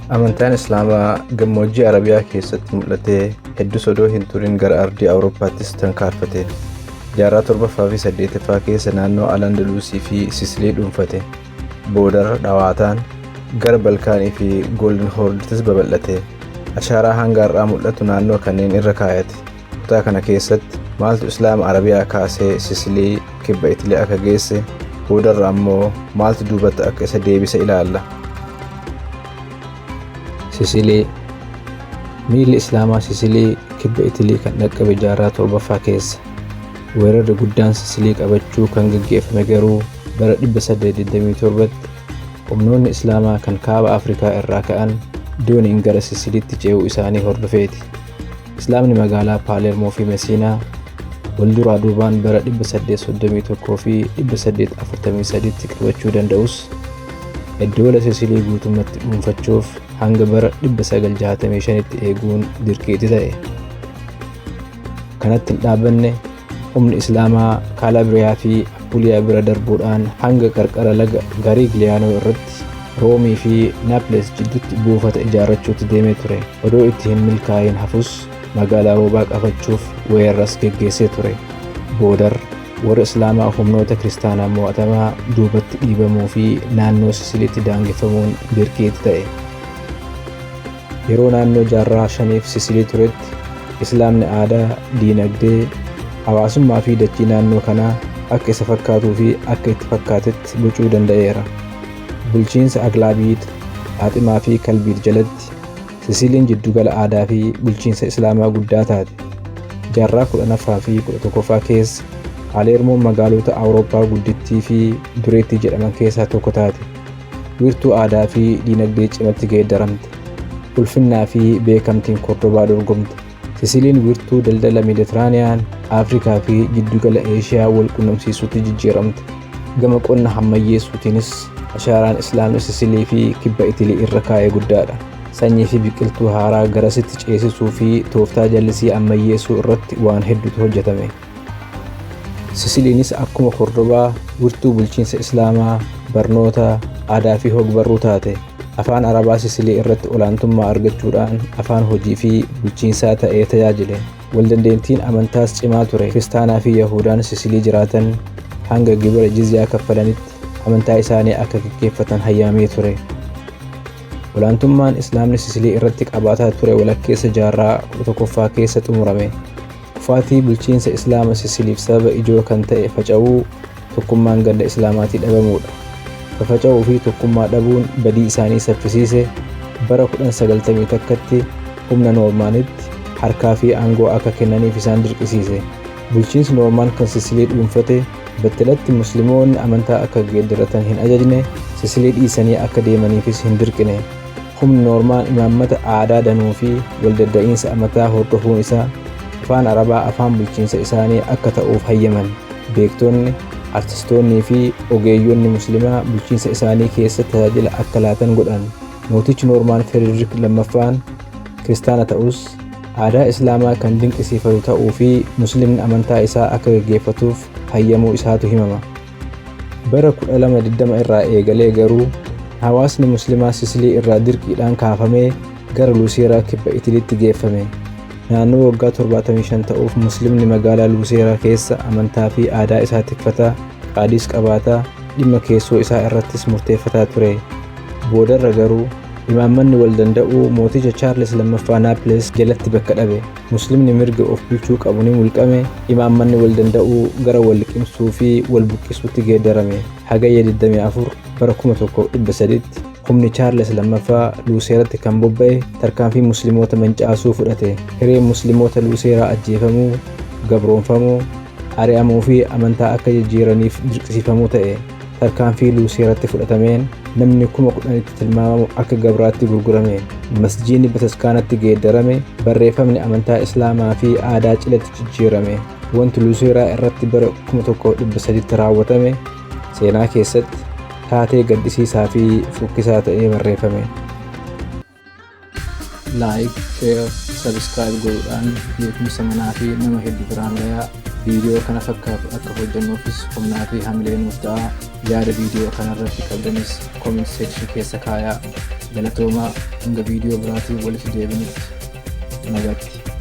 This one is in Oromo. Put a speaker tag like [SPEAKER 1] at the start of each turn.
[SPEAKER 1] Amantaan Islaamaa gammoojjii Arabiyaa keessatti mul'atee heddus odoo hin turin gara ardii Awurooppaattis tankaarfate. Jaarraa torbaffaa fi saddeettaffaa keessa naannoo Al-Andaluusii fi Sisilii dhuunfate. Boodarra dhawaataan gara Balkaanii fi Golden Hornittis babal'ate. Ashaaraa hanga har'aa mul'atu naannoo kanneen irra kaayate. Kutaa kana keessatti maaltu Islaama Arabiyaa kaasee Sisilii kibba Itilii akka geesse, boodarra ammoo maaltu duubatti akka isa deebise ilaalla. Sisilii. Miilli Islaamaa Sisilii kibba Itilii kan dhaqqabe jaarraa torbaffaa keessa. Weerarri guddaan Sisilii qabachuu kan gaggeeffame garuu bara 827tti humnoonni Islaamaa kan kaaba Afrikaa irraa ka'an dooniin gara Sisiliitti ce'uu isaanii hordofeeti. Islaamni magaalaa Paaleermoo fi Mesiinaa wal duraa duubaan bara 831 fi 843tti qabachuu danda'us, eddoola Sisilii guutummatti dhuunfachuuf hanga bara 965tti eeguun dirqiitti ta'e. Kanatti hin dhaabanne. Humni Islaamaa Kaalabriyaa fi Apuliyaa bira darbuudhaan hanga qarqara laga Garigliyaanoo irratti Roomii fi Naaples jidduutti buufata ijaarrachuutti deemee ture. Odoo itti hin milkaa'in hafus magaalaa roobaa qabachuuf weeraras geggeessee ture. Boodarra warri Islaamaa humnoota Kiristaanaan mo'atamaa duubatti dhiibamuu fi naannoo Sisiliitti daangeffamuun dirqiitti ta'e. Yeroo naannoo jaarraa shaniif Sisilii turetti Islaamni aadaa, diinagdee, hawaasummaa fi dachii naannoo kanaa akka isa fakkaatuu fi akka itti fakkaatetti bocuu danda'eera. Bulchiinsa Aglaabiid, Faaximaa fi Kalbiid jalatti Sisiliin jiddugala aadaa fi bulchiinsa Islaamaa guddaa taate. Jaarraa 10ffaa fi 11ffaa keessa Paaleermoon magaalota Awurooppaa guddittii fi dureettii jedhaman keessaa tokko taate. Wiirtuu aadaa fi diinagdee cimatti geeddaramte. Ulfinnaa fi beekamtiin Kordobaa dorgomte. Sisiliin wiirtuu daldala Meeditiraaniyaan, Afrikaa fi jiddugala Eeshiyaa wal qunnamsiisuutti jijjiiramte. Gama qonna hammayyeessuutiinis ashaaraan Islaamni Sisilii fi kibba Itilii irra kaa'e guddaadha. Sanyii fi biqiltuu haaraa garasitti ceesisuu fi tooftaa jallisii ammayyeessuu irratti waan hedduutu hojjetame. Sisiliinis akkuma Kordobaa wiirtuu bulchiinsa Islaamaa, barnoota, aadaa fi hogbarruu taate. Afaan Arabaa Sisilii irratti olaantummaa argachuudhaan afaan hojii fi bulchiinsaa ta'ee tajaajile. Waldandeettiin amantaas cimaa ture. Kiristaanaa fi Yahudaan Sisilii jiraatan hanga gibira jizyaa kaffalanitti amantaa isaanii akka gaggeeffatan hayyamamee ture. Olaantummaan Islaamni Sisilii irratti qabaataa ture walakkeessa jaarraa 11ffaa keessa xumurame. Kufaatii bulchiinsa Islaama Sisiliif sababa ijoo kan ta'e faca'uu tokkummaan ganda Islaamaatii dhabamuudha. Fafaca'uu fi tokkummaa dhabuun badii isaanii saffisiise. Bara 1091tti humna Noormaanitti harkaa fi aangoo akka kennaniif isaan dirqisiise. Bulchiinsi Noormaan kan Sisilii dhuunfate battalatti Musliimoonni amantaa akka geeddaratan hin ajajne, Sisilii dhiisanii akka deemaniifis hin dirqine. Humni Noormaan imaammata aadaa danuu fi waldadda'iinsa amataa hordofuun isaa afaan Arabaa afaan bulchiinsa isaanii akka ta'uuf hayyaman. Beektonni, artistoonnii fi ogeeyyonni Muslimaa bulchiinsa isaanii keessatti tajaajila akka laatan godhan. Mootichi Noormaan Federik lammaffaan Kiristaana ta'us aadaa Islaamaa kan dinqisiifatu ta'uu fi Muslimni amantaa isaa akka gaggeeffatuuf hayyamuu isaatu himama. Bara 1220 irraa eegalee garuu hawaasni Muslimaa Sisilii irraa dirqiidhaan kaafamee gara Luuseeraa kibba Itiliitti geeffame. Naannoo waggaa 75 ta'uuf Muslimni magaalaa Luuseeraa keessa amantaa fi aadaa isaa tikfataa, qaadiis qabaataa, dhimma keessoo isaa irrattis murteeffataa ture. Boodarra garuu imaammanni wal danda'uu mooticha Chaarles lammaffaa Naappiles jalatti bakka dhabe. Muslimni mirga of bulchuu qabu ni mulqame, imaammanni wal danda'uu gara wal liqimsuu fi wal buqqisuutti geeddarame. Hagayya 24 bara 1300tti humni Chaarles lammaffaa Luuseeratti kan bobba'e tarkaanfii Musliimoota mancaasuu fudhate. Hireen Musliimoota Luuseeraa ajjeefamuu, gabroonfamuu, ari'amuu fi amantaa akka jijjiiraniif dirqisiifamuu ta'e. Tarkaanfii Luuseeratti fudhatameen namni 10,000tti tilmaamamu akka gabraatti gurgurame. Masjiidni bataskaanatti geeddarame, barreeffamni amantaa Islaamaa fi aadaa cilatti jijjiirame. Wanti Luuseeraa irratti bara 1300tti raawwatame seenaa keessatti taatee gaddisiisaa fi fokkisaa ta'ee barreeffame. Like, share, subscribe godhuudhaan beekumsa manaa fi nama hedduu biraan gayaa. Viidiyoo kana fakkaatu akka hojjennuufis humnaa fi hamilee nuuf ta'a. Yaada viidiyoo kanarratti qabdanis comment section keessa kaayaa. Galatoomaa. Hanga viidiyoo biraatiin walitti deebinutti nagaatti.